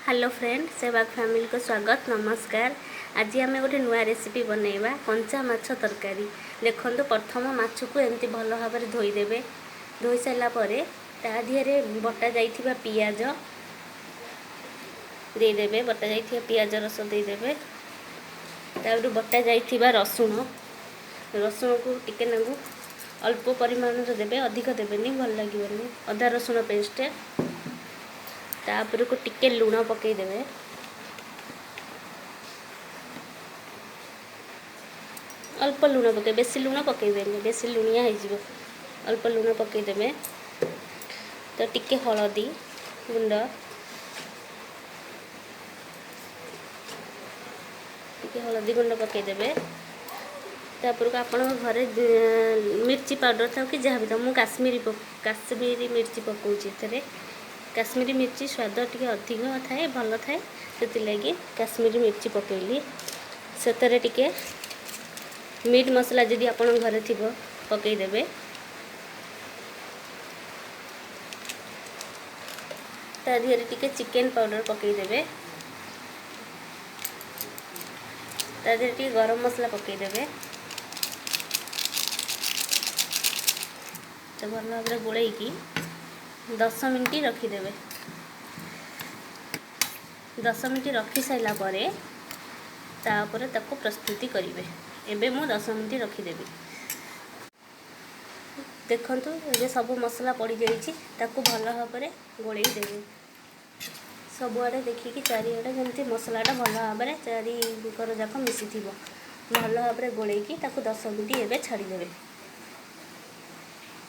Hello friend, Sehwag ଫ୍ୟାମିଲିକୁ ସ୍ୱାଗତ, ନମସ୍କାର। ଆଜି ଆମେ ଗୋଟେ ନୂଆ ରେସିପି ବନେଇବା, କଞ୍ଚା ମାଛ ତରକାରୀ। ଦେଖନ୍ତୁ, ପ୍ରଥମ ମାଛକୁ ଏମିତି ଭଲ ଭାବରେ ଧୋଇଦେବେ। ଧୋଇ ସାରିଲା ପରେ ତା ଦେହରେ ବଟା ଯାଇଥିବା ପିଆଜ ଦେଇଦେବେ, ବଟା ଯାଇଥିବା ପିଆଜ ରସ ଦେଇଦେବେ। ତାପରେ ବଟା ଯାଇଥିବା ରସୁଣ, ରସୁଣକୁ ଟିକେ ନାକୁ ଅଳ୍ପ ପରିମାଣରେ ଦେବେ, ଅଧିକ ଦେବେନି, ଭଲ ଲାଗିବନି। ଅଦା ରସୁଣ ପେଷ୍ଟ, ତାପରକୁ ଟିକେ ଲୁଣ ପକାଇଦେବେ। ଅଳ୍ପ ଲୁଣ ପକାଇବେ, ବେଶୀ ଲୁଣ ପକାଇବେନି, ବେଶୀ ଲୁଣିଆ ହେଇଯିବ। ଅଳ୍ପ ଲୁଣ ପକାଇଦେବେ। ତ ଟିକେ ହଳଦୀ ଗୁଣ୍ଡ, ଟିକେ ହଳଦୀ ଗୁଣ୍ଡ ପକାଇଦେବେ। ତାପରକୁ ଆପଣଙ୍କ ଘରେ ମିର୍ଚି ପାଉଡ଼ର ଥାଉ କି ଯାହା ବି ଥାଉ, ମୁଁ କାଶ୍ମୀରୀ କାଶ୍ମୀରୀ ମିର୍ଚି ପକାଉଛି ଏଥିରେ। କାଶ୍ମୀରୀ ମିର୍ଚି ସ୍ୱାଦ ଟିକେ ଅଧିକ ଥାଏ, ଭଲ ଥାଏ, ସେଥିଲାଗି କାଶ୍ମୀରୀ ମିର୍ଚି ପକାଇଲି। ସେଥିରେ ଟିକେ ମିଟ୍ ମସଲା ଯଦି ଆପଣଙ୍କ ଘରେ ଥିବ ପକାଇଦେବେ। ତା ଦେହରେ ଟିକେ ଚିକେନ୍ ପାଉଡ଼ର ପକାଇଦେବେ। ତା ଦେହରେ ଟିକେ ଗରମ ମସଲା ପକାଇଦେବେ। ତ ଭଲ ଭାବରେ ଗୋଳେଇକି 10 ମିନିଟ୍ ରଖିଦେବେ। 10 ମିନିଟ୍ ରଖି ସାରିଲା ପରେ ତାପରେ ତାକୁ ପ୍ରସ୍ତୁତି କରିବେ। ଏବେ ମୁଁ 10 ମିନିଟ୍ ରଖିଦେବି। ଦେଖନ୍ତୁ, ଏବେ ସବୁ ମସଲା ପଡ଼ିଯାଇଛି, ତାକୁ ଭଲ ଭାବରେ ଗୋଳେଇ ଦେବେ ସବୁଆଡ଼େ ଦେଖିକି, ଚାରିଆଡ଼େ ଯେମିତି ମସଲାଟା ଭଲ ଭାବରେ ଚାରି କର ଯାକ ମିଶିଥିବ। ଭଲ ଭାବରେ ଗୋଳେଇକି ତାକୁ 10 ମିନିଟ୍ ଏବେ ଛାଡ଼ିଦେବେ।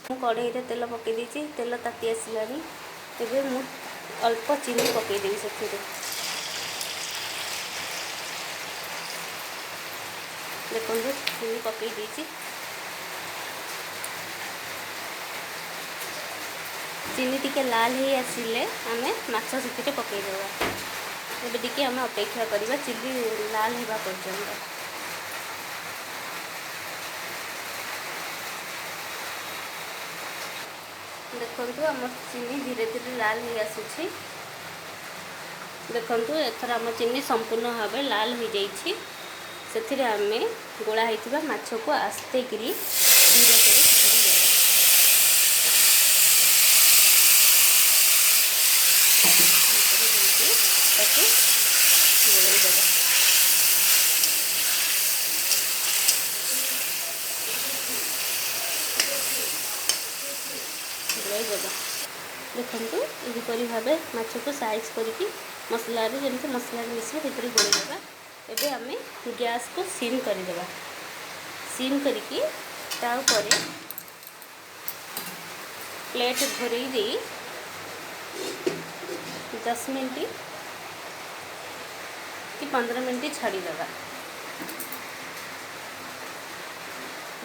ମୁଁ କଢ଼େଇରେ ତେଲ ପକାଇ ଦେଇଛି, ତେଲ ତାତି ଆସିଲାଣି। ଏବେ ମୁଁ ଅଳ୍ପ ଚିନି ପକାଇଦେବି ସେଥିରେ। ଦେଖନ୍ତୁ, ଚିନି ପକାଇ ଦେଇଛି। ଚିନି ଟିକେ ଲାଲ ହେଇ ଆସିଲେ ଆମେ ମାଛ ସେଥିରେ ପକାଇଦେବା। ଏବେ ଟିକେ ଆମେ ଅପେକ୍ଷା କରିବା ଚିନି ଲାଲ ହେବା ପର୍ଯ୍ୟନ୍ତ। ଦେଖନ୍ତୁ, ଆମ ଚିନି ଧୀରେ ଧୀରେ ଲାଲ ହେଇ ଆସୁଛି। ଦେଖନ୍ତୁ, ଏଥର ଆମ ଚିନି ସମ୍ପୂର୍ଣ୍ଣ ଭାବେ ଲାଲ ହୋଇଯାଇଛି। ସେଥିରେ ଆମେ ଗୋଳା ହେଇଥିବା ମାଛକୁ ଆସ୍ତେ କିରି ଧୀରେ କରି ସେଥିରେ ଦେବା। ଦେଇକି ତାକୁ ଗୋଳେଇ ଦେବା। ଗୋଳେଇ ଦେବା। ଦେଖନ୍ତୁ, ଏହିପରି ଭାବେ ମାଛକୁ ସାଇଜ୍ କରିକି ମସଲାରେ, ଯେମିତି ମସଲାରେ ମିଶିବ ସେହିପରି ଗୋଳେଇ ଦେବା। ଏବେ ଆମେ ଗ୍ୟାସ୍କୁ ସିମ୍ କରିଦେବା। ସିମ୍ କରିକି ତା ଉପରେ ପ୍ଲେଟ୍ ଘୋରେଇ ଦେଇ 10 ମିନିଟ୍ କି 15 ମିନିଟ୍ ଛାଡ଼ିଦେବା।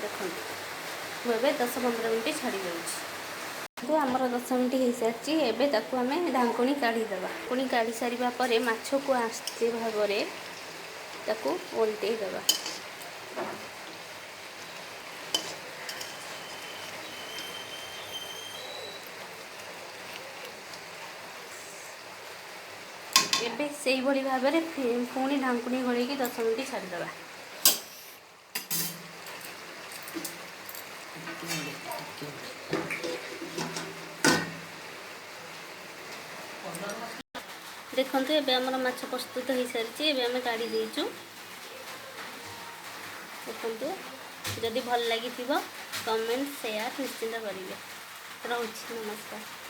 ଦେଖନ୍ତୁ, ମୁଁ ଏବେ 10-15 ମିନିଟ୍ ଛାଡ଼ି ଦେଉଛି। ଆମର 10 ମିନିଟ୍ ହେଇସାରିଛି। ଏବେ ତାକୁ ଆମେ ଢାଙ୍କୁଣୀ କାଢ଼ିଦେବା। ଢାଙ୍କୁଣୀ କାଢ଼ି ସାରିବା ପରେ ମାଛକୁ ଆସ୍ତେ ଭାବରେ ତାକୁ ଓଲଟେଇ ଦେବା। ଏବେ ସେଇଭଳି ଭାବରେ ପୁଣି ଢାଙ୍କୁଣୀ ଘୋଡ଼େଇକି 10 ମିନିଟ୍ ଛାଡ଼ିଦେବା। ଦେଖନ୍ତୁ, ଏବେ ଆମର ମାଛ ପ୍ରସ୍ତୁତ ହେଇସାରିଛି। ଏବେ ଆମେ କାଢ଼ି ଦେଇଛୁ। ଦେଖନ୍ତୁ, ଯଦି ଭଲ ଲାଗିଥିବ କମେଣ୍ଟ, ସେୟାର ନିଶ୍ଚିନ୍ତ କରିବେ। ରହୁଛି, ନମସ୍କାର।